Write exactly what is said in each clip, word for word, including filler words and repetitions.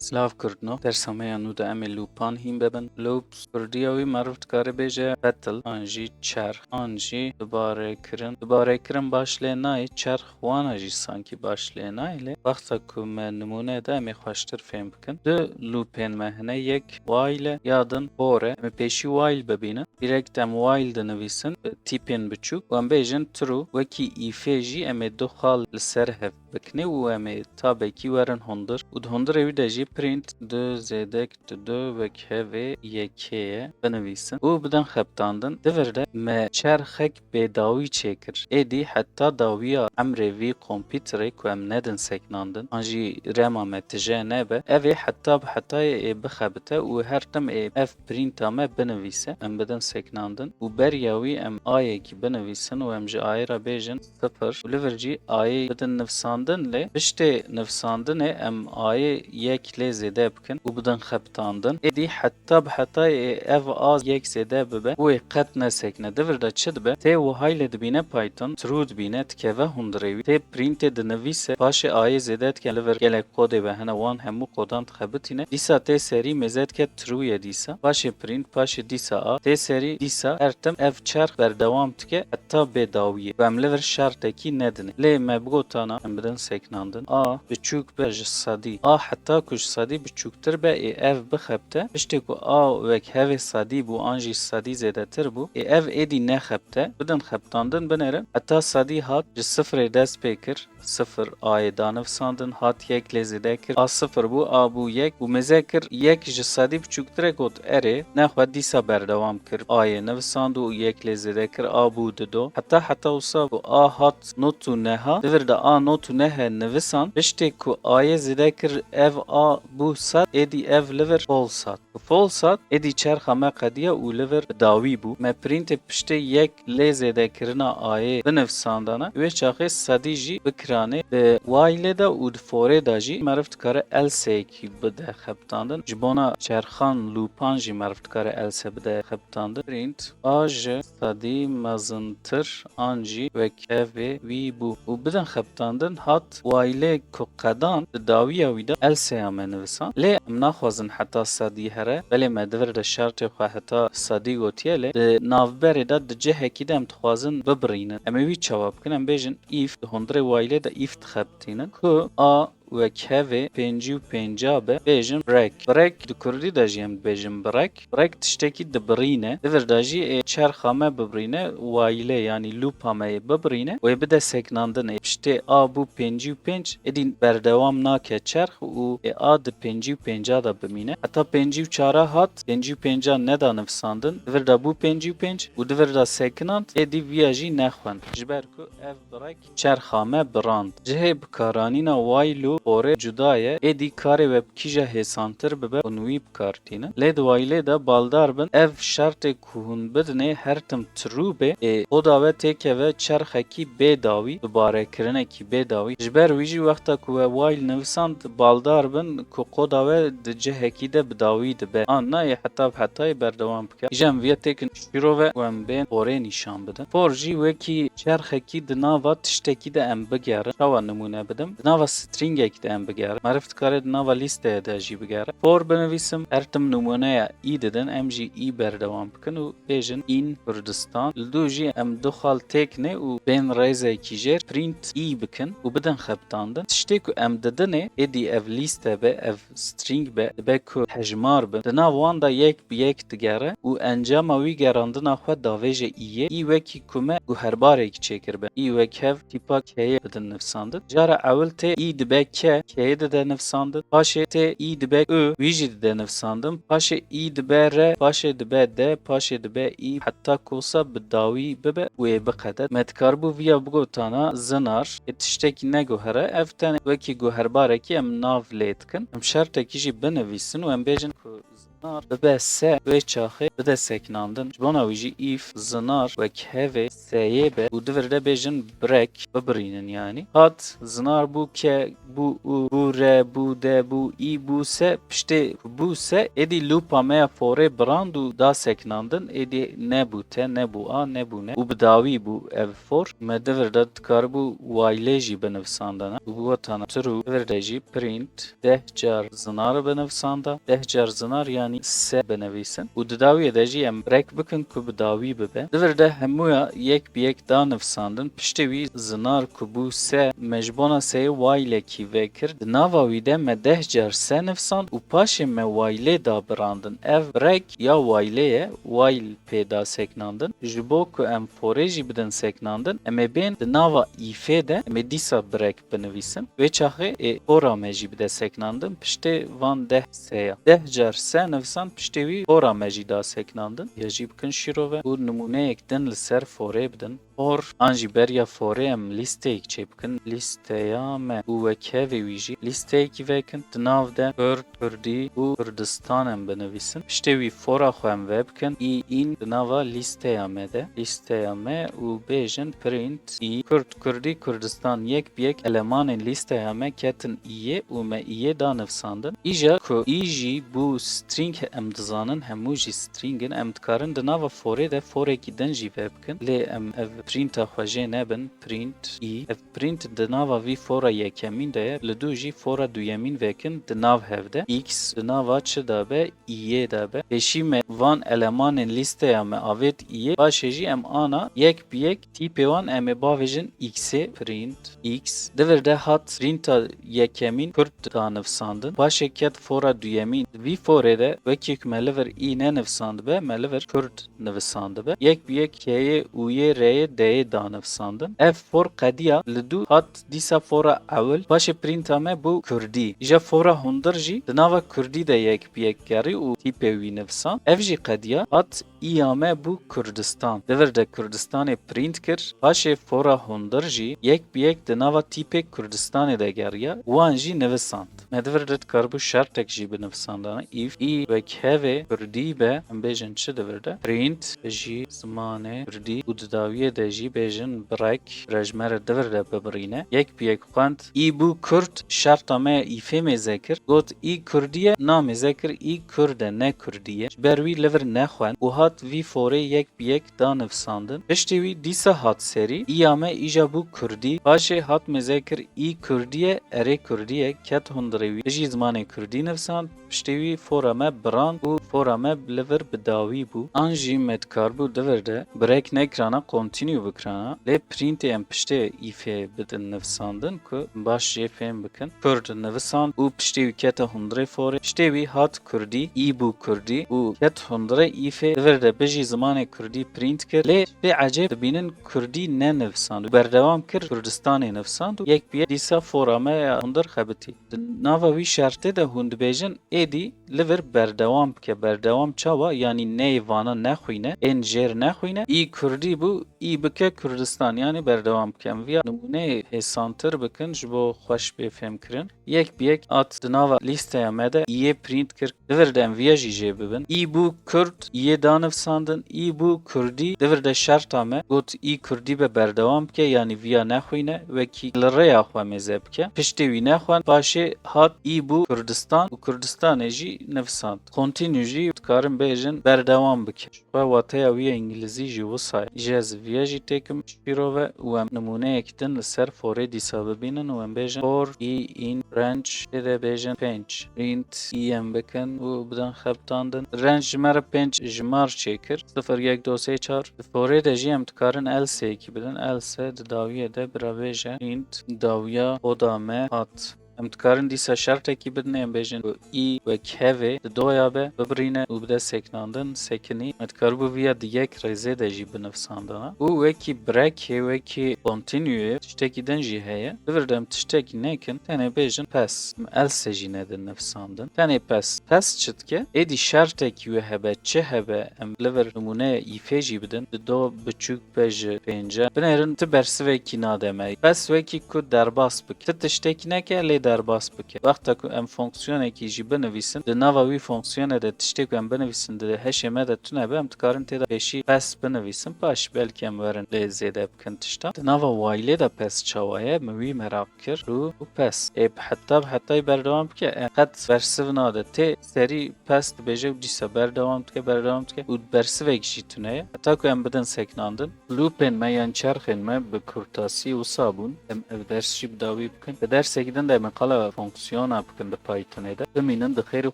Silav Kurdno, dersa me ya nû de em ê lûpan hîn bibin. Loops, kurdiya wî meriv dikare bêje battle, an jî çerx, an jî dubarekirin. Dubarekirin baş lê nayê, çerx wana jî sankî baş lê nayê, lê wexta ku me nimûne de em ê xweştir fêm bikin. Du lûpên me hene, yek while e, ya din for e. Em ê pêşî while bibînin. Direkt em while dinivîsin, bi tîpên biçûk, û em bêjin true. Wekî îfê jî em ê du xal li ser hev bikinê û em ê tabekî werin hundir û di hundirê wî de jî print du zêdek du wek hevê yekê ye binivîsin û bidin xebitandin. Di vir de me çerxek bêdawî çêkir. Êdî heta dawiya emrê vî kompîterê ku em nedin sekinandin, an jî rema me tije nebe, ev ê heta bi hetayê ê bixebite û her tim ê ev printa me binivîse, em bidin sekinandin û beriya wî em ayekî binivîsin û em ji ayê re bêjin sifir û li vir jî ayê bidin nivsandin, lê piştê nivsandinê em ayê yek lê zêde bikin û bidin xebitandin. Êdî heta bi hetayê ê ev a yek zêde bibe û ê qet nesekine. Di vir de çi dibe? Tê wihaylê dibîne Python, true dibîne, dikeve hundirê wî. Tê printê dinivîse, paşê ayê zêde dike, li vir gelek qodê ve hene, wan hemû qodan dixebitîne. Dîsa tê serî mêze dike true ye dîsa. Paşê print, paşê dîsa a. Tê serî dîsa her tim ev çerx berdewam dike heta bê dawiyê. Ku em li vir şertekî nedinê. Lê me bigotana em bidin sekinandin. A biçûk be ji sedî. A heta ku ji sedî biçûktir be, ê ev bixebite. Piştê ku a wek hevê sedî bû an jî sedî zêdetir bû, ê ev êdî nexebite. Bidin xebitandin, binêrin. Heta sedî hat, ji sifirê dest pê kir. Sifir ayê danivsandin, hat yek lê zêde kir. A sifir bû, a bû yek û mêze kir yek ji sedî biçûktir e, got erê, nexwe dîsa berdewam kir. Ayê nivisand û yek lê zêde kir, a bû dido. Heta heta wisa ku a hat not û neha, di vir de a not û nehe nivisand. Piştê ku ayê zêde kir, ev a bû sed, êdî ev li vir false hat. False hat, êdî çerxa me qediya û li vir bi dawî bû. Me printê piştê yek lê zêdekirina ayê binivsandana, wê çaxê sedî jî bikiranê. Di while de û di forê de jî meriv dikare else yekî bide xebitandin. Ji bona çerxan, lûpan jî meriv dikare else bide xebitandin. Print a ji sedî mezintir an jî wek hevê wî bû û bidin xebitandin, hat whileê ku qedan di dawiya wî de elseya me nivisan. Lê em naxwazin heta sedî here, belê me di vir de şertê xwe heta sedî gotiye, lê di navberê de di cihekî de em dixwazin bibirînin. Em ê wî çawa bikin? Em bêjin if, di hundirê whileê de if dixebitînin ku a wek hevê pêncî û pênca be, bêjin break. Break di kurdî de jî em dibêjin birek. Break tiştekî dibirîne. Di vir de jî ê çerxa me bibirîne, whileê, yanî lûpa me yê bibirîne. Wê bide sekinandinê. Piştê a bû pêncî û pênc, êdî berdewam nake çerx û ê a di pêncî û pênca de bimîne. Heta pêncî û çara hat, pêncî û pênca neda nivisandin. Di vir de bû pêncî û pênc û di vir de sekinand, êdî viya jî nexwend. Ji ber ku ev birek çerxa me birand. Cihê bikaranîna while û forê cuda ye, êdî karê we bi kîja hêsantir bibe hûn wî bi kar tînin. Lê di whileê de baldar bin, ev şertê ku hûn bidinê her tim true be, ê qoda we têkeve çerxekî bê dawî, dubarekirinekî bê dawî. Ji ber wî jî wexta ku we while nivisand, baldar bin ku qoda we di cihekî de bi dawî dibe. An na, ê heta bi hetayê berdewam bike. Îja em viya têkin şîrove û em bên forê nîşan bidin. For jî wekî çerxekî di nava tiştekî de em bigerin. Çawa nimûne bidim? Di nava stringekî de em bigerin. Meriv dikare di nava lîsteyê de jî bigere. For binivîsim, her tim nimûneya î didin, em jî î berdewam bikin û bêjin in Kurdistan. Li dû jî em du xal têkine û bên rêzekî jêr print î bikin û bidin xebitandin. Tiştê ku em didinê, êdî ev lîste be, ev string be, dibe ku hejmar bin. Di nav wan de yek bi yek digere û encama wî gerandina xwe davêje î yê. Î wekî ku me guherbarekî çêkiribe. Î wek hev tîpa keyê bidin nivsandin. Cara ewil tê î dibe ke, keyê dide nivsandin. Paşê tê î dibe û, wî jî dide nivsandin. Paşê î dibe re, paşê dibe de, paşê dibe î, heta kosa bi dawî bibe û ê biqede. Me dikaribû viya bigotana zinar, ê tiştekî neguhere, ev tenê wekî guherbarekî em nav lê dikin. Em şertekî jî binivîsin û em bêjin ku zinar bibe se, wê çaxê bide sekinandin. Ji bona wî jî îf zinar wek hevê seyê be û di vir de bêjin break, bibirînin yanî. Hat zinar bû ke bû û, bû re, bû de, bû î, bû se, piştê bû se, êdî lûpa me ya forê birand û da seknandin, êdî ne bû te, ne bû a, ne bû ne. Û bi dawî bû ev for. Me di vir de dikaribû waylê jî binivsandana. Û bi wetana true, di vir de jî print deh car zinar binivsanda. Deh car zinar, yanî se binivîsin. Û di dawiyê de jî em rek bikin ku bi dawî bibe. Di vir de hemûya yek bi yek da nivsandin. Piştê wî zinar ku bû se, me ji bona seyê waylekî vekir. Di nava wî de me deh car se nivsand û paşê me waylê da birandin. Ev rek ya waylê ye, wayl pê da seknandin. Ji bo ku em forê jî bidin seknandin, em ê bên di nava îfê de, em ê dîsa birek binivîsin. Wê çaxê ê fora me jî bide seknandin, piştê van deh seya. Deh car se nivisan, piştê wî fora me jî da seknandin. Ya jî bikin şîrove û nimûneyek din li ser forê bidin. For an jî beriya forê em lîsteyek çêbikin. Lîsteya me û wek hevê wî jî lîsteyekî vekin. Di nav de Kurd, Kurdî û Kurdistan em binivîsin. Piştê wî fora xwe em vebikin. Î în di nava lîsteya me de. Lîsteya me û bêjin print î Kurd, Kurdî, Kurdistan. Yek bi yek elemanên lîsteya me ketin îyê û me îyê da nivsandin. Îja ku î jî bû string em dizanin, hemû jî string in, em dikarin di nava forê de forekî din jî vebikin. Lê em ev printa xwe jê nebin, print î. Ev print di nava vî fora yekemîn de ye, li dû jî fora duyemîn vekin di nav hev de. X di nava çi de be? Îyê de be. Pêşî me van elemanên lîsteya me avêt îyê, paşê jî em ana yek bi yek tîpê wan em ê bavêjin x'ê, print x. Di vir de hat printa yekemîn Kurd da nivsandin. Paşê ket fora duyemîn. Vî forê de wekî ku me li vir î nenivsandibe, me li vir Kurd nivisandibe. Yek bi yek k'yê, u'yê, r'yê, d'yê da nivsandin. Ev for qediya, li dû hat dîsa fora ewil. Paşê printa me bû Kurdî. Îja fora hundir jî di nava Kurdî de yek bi yek gerî û tîpê wî nivisan. Ev jî qediya, hat îya me bû Kurdistan. Di vir de Kurdistanê print kir. Paşê fora hundir jî yek bi yek di nava tîpê Kurdistanê de geriya. Wan jî nivisand. Me di vir de dikaribû şertek jî binivsandana. Îf, î wek hevê Kurdî be, em bêjin çi di vir de? Print jî zimanê Kurdî û di dawiyê de jî bêjin birek, re ji me re di vir de bibirîne. Yek bi yek xwend. Î bû Kurd, şerta me ya îfê mêze kir. Got, î Kurdî ye, na mêze kir, î Kurd e, ne Kurdî ye. Ji ber wî li vir nexwend û hat vî forê yek bi yek da nivsandin. Piştî wî dîsa hat serî, îya me îja bû Kurdî. Paşê hat mêze kir, î Kurdî ye, erê Kurdî ye, ket hundirê wî. Bijî zimanê Kurdî nivsand, piştî wî fora me birand û fora me li vir bi dawî bû. An jî me dikaribû di vir de birek nekirana, continue bikirana. Lê printê em piştê îfê bidin nivsandin ku baş jê fêm bikin. Kurd nivisand û piştê wî kete hundirê forê. Piştê wî hat Kurdî, î bû Kurdî û ket hundirê îfê. Di vir de bijî zimanê Kurdî print kir. Lê tiştê ecêb dibînin, Kurdî nenivisand û berdewam kir Kurdistanê nivisand û yek bi yek dîsa fora me ya hundir xebitî. Di nava wî şertê de hûn dibêjin êdî li vir berdewam bike. Berdewam çawa? Yanî neyê vana nexwîne, ên jêr nexwîne. Î Kurdî bû, î bike Kurdistan, yanî berdewam bike. Em viya nimûneyê hêsantir bikin ji bo xweş bê fêmkirin. Yek bi yek hat di nava lîsteya me de, îyê print kir. Di vir de em viya jî jê bibin. Î bû Kurd, îyê da nivsandin, î bû Kurdî. Di vir de şerta me got, î Kurdî be berdewam bike, yanî viya nexwîne, wekî li rêya xwe mêze bike. Piştê wî nexwend, paşê hat î bû Kurdistan û Kurdistanê jî nivisand. Continue jî dikarin bêjin berdewam bike. Xwe wateya wî ya îngilîzî jî wisa ye. Îja ez viya jî têkim şîrove û em nimûneyek din li ser forê dîsa bibînin û em bêjin for î în range, tê de bêjin pênc. Print î em bikin û bidin xebitandin. Range ji me re pênc jimar çêkir. Sifir, yek, do, sê, çar. Di forê de jî em dikarin else yekî bidin. Else di dawiyê de bira bêje print dawiya koda me hat. Em dikarin dîsa şertekî bidin, em bêjin ku î wek hevê di doya be, bibirîne û bide seknandin, sekinî. Me dikaribû viya di yek rêzê de jî binivsandana. Û wekî breakê, wekî continueyê tiştekî din jî heye. Di vir de em tiştekî nekin, tenê bêjin pes. Em else jî nedin nivsandin. Tenê pes. Pes çi dike? Êdî şertekî wê hebe, çi hebe, em li vir nimûneya îfê jî bidin. Di do biçûk be ji pênce. Binêrin ti bersivekî nade me. Pes wekî ku derbas bike. Ti tiştekî neke, lê derbas bike. Wexta ku em fonksiyonekî jî binivîsin, di nava wî fonksiyonê de tiştê ku em binivîsin di hişê me de tune be, em dikarin tê de pêşî pes binivîsin, paş belkî em werin lê zêde bikin tiştan. Di nava while de pes çawa ye? Min wî meraq kir. Ru û pes. Ê bi heta bi hetayî berdewam bike, e, qet bersiv nade. Tê serî pes dibêje û dîsa berdewam dike, berdewam dike û bersivek jî tune ye. Heta ku em bidin seknandin. Loopên me yan çerxên me bi kurtasî wisa bûn. Em ev ders jî bi dawî bikin. Di dersekî din de em ê qala fonksiyona bikin di Pythonê de. Bimînin di xêr û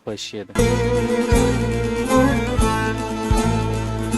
xweşiyê de.